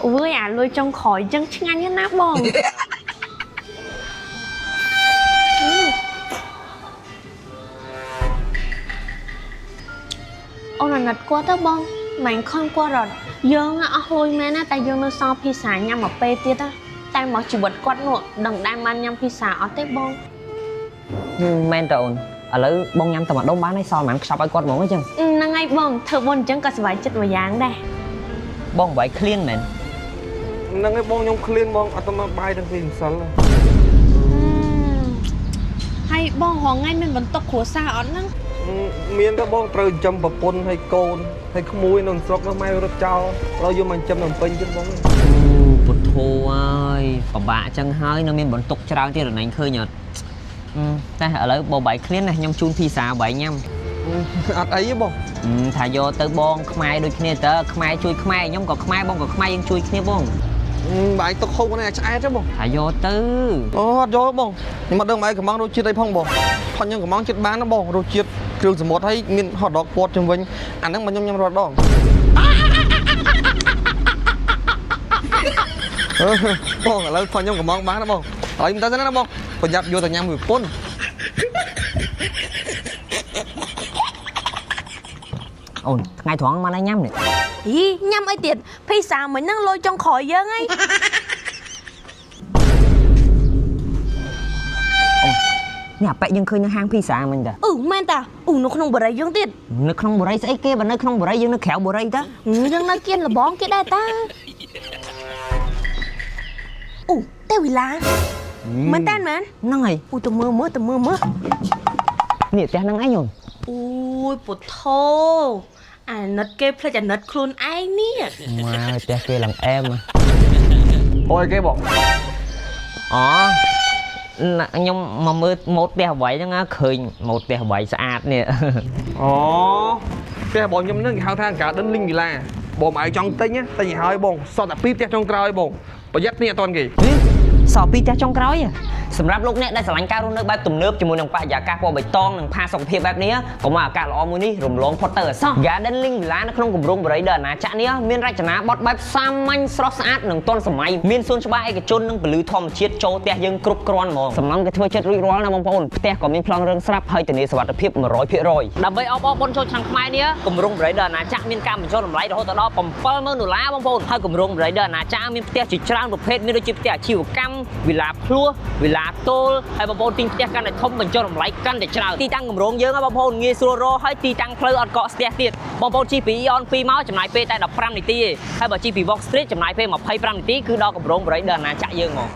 អើយអាលុយចុងក្រោយអញ្ចឹងឆ្ងាញ់ណាស់បងអូនអាណិតគាត់ទៅបងមិនខំគាត់រត់យើងអស់លុយមែនណាតែយើងនៅសល់ភីសាញ៉ាំមួយពេលទៀតណាតែមកជីវិតគាត់នោះដឹងដែរបានញ៉ាំភីសាអត់ទេបង មែនតើអូនឥឡូវបងញ៉ាំតែម្ដុំបានហើយសល់ប៉ុន្មានខ្ចប់ឲ្យគាត់ហ្មងអញ្ចឹង ហ្នឹងហើយបងធ្វើបុណ្យអញ្ចឹងក៏សប្បាយចិត្តមួយយ៉ាងដែរ បងបាយឃ្លានមែន ហ្នឹងហើយបងខ្ញុំឃ្លានបងអត់ទៅមកបាយទាំងពីម្សិល ហើយបងរងថ្ងៃមានបន្ទុកគ្រួសារអត់ហ្នឹង មានតែបងត្រូវចិញ្ចឹមប្រពន្ធហើយកូនហើយក្មួយនៅស្រុកនោះម៉ែរត់ចោលដល់យកមកចិញ្ចឹមនៅពេញទៀតបង អូពុទ្ធោអើយពិបាកអញ្ចឹងហើយនៅមានបន្ទុកច្រើនទៀតរណែងឃើញអត់តែឥឡូវបងបាយឃ្លានណាខ្ញុំជូនភីសាបាយញ៉ាំ អត់អីទេបង ថាយកទៅបងខ្មែរដូចគ្នាតើខ្មែរជួយខ្មែរខ្ញុំក៏ខ្មែរបងក៏ខ្មែរយើងជួយគ្នាបង បាយទុកហូបនេះឆ្អែតទេបង ថាយកទៅ អូអត់យកបងខ្ញុំអត់ដឹងបាយកំងរសជាតិអីផងបងផនខ្ញុំកំងចិត្តបានណាបងរសជាតិគ្រឿងសមុទ្រហើយមានហត់ដកពតជុំវិញអាហ្នឹងមកខ្ញុំញ៉ាំរាល់ដងបងឥឡូវផនខ្ញុំកំងបានណាបងហើយមិនទៅណាបងប្រយ័ត្នយកទៅញ៉ាំមួយពុន អូនថ្ងៃត្រង់មកណៃញ៉ាំនេះ អីញ៉ាំអីទៀតភីសាមិញហ្នឹងលុយចុងក្រោយយើងអី នេះអាប៉ែកយើងឃើញនៅហាងភីសាមិញតា អឺមែនតាអឺនៅក្នុងបរិយយើងទៀត នៅក្នុងបុរីស្អីគេបើនៅក្នុងបុរីយើងនៅក្រៅបុរីតា យើងនៅគៀនលបងគេដែរតាអូតែវិឡាមែនតាមែន ហ្នឹងហើយ អូទៅមើលមើលទៅមើលមើល នេះផ្ទះហ្នឹងឯងអូន អូយពុទ្ធោអាណិតគេភ្លេចអាណិតខ្លួនឯងនេះ ម៉ែផ្ទះគេឡើងអែម អូយគេបង អូណាខ្ញុំមកមើលម៉ូតផ្ទះអ្វីហ្នឹងណាឃើញម៉ូតផ្ទះអ្វីស្អាតនេះ អូផ្ទះរបស់ខ្ញុំហ្នឹងគេហៅថា Garden Link Villa បងមកឲ្យចង់ទិញទិញឲ្យហើយបងសតតែពីរផ្ទះចុងក្រោយបងប្រយ័ត្ននេះអត់តាន់គេ សល់ពីរផ្ទះចុងក្រោយហ៎សម្រាប់លោកអ្នកដែលស្រឡាញ់ការរស់នៅបែបទំនើបជាមួយនឹងបរិយាកាសពណ៌បៃតងនិងផាសុកភាពបែបនេះកុំឲ្យឱកាសល្អមួយនេះរំលងផុតទៅអសោះ Garden Link Villa នៅក្នុងគម្រោងបរិយដ៏អាណាចក្រនេះមានរចនាបថបែបសាមញ្ញស្រស់ស្អាតនិងទាន់សម័យមានសួនច្បារឯកជននិងពន្លឺធម្មជាតិចូលផ្ទះយើងគ្រប់គ្រាន់ហ្មងសំណង់គេធ្វើចិត្តរួចរាល់ណាបងប្អូនផ្ទះក៏មានប្លង់រឹងស្រាប់ហើយធានាសុវត្ថិភាព100%ដើម្បីអបអរបុណ្យចូលឆ្នាំខ្មែរនេះគម្រោងបរិយដ៏អាណាចក្រមានការបញ្ចុះតម្លៃរហូតដល់70000ដុល្លារបងប្អូនហើយគម្រោងបរិយដ៏អាណាចក្រមានផ្ទះជាច្រើនប្រភេទមានដូចជាផ្ទះអាជីវកម្មវិឡាភ្លោះវិឡាទោលហើយបងប្អូនទិញផ្ទះកាន់តែធំបញ្ចុះតម្លៃកាន់តែច្រើនទីតាំងគម្រោងយើងហ៎បងប្អូនងាយស្រួលរកហើយទីតាំងផ្លូវអត់កកស្ទះទៀតបងប្អូនជិះពី Eon 2មកចំណាយពេលតែ15នាទីទេហើយបើជិះពី Walk Street ចំណាយពេល25នាទីគឺដល់គម្រោងបរិយដ៏អាណាចក្រយើងហ្មង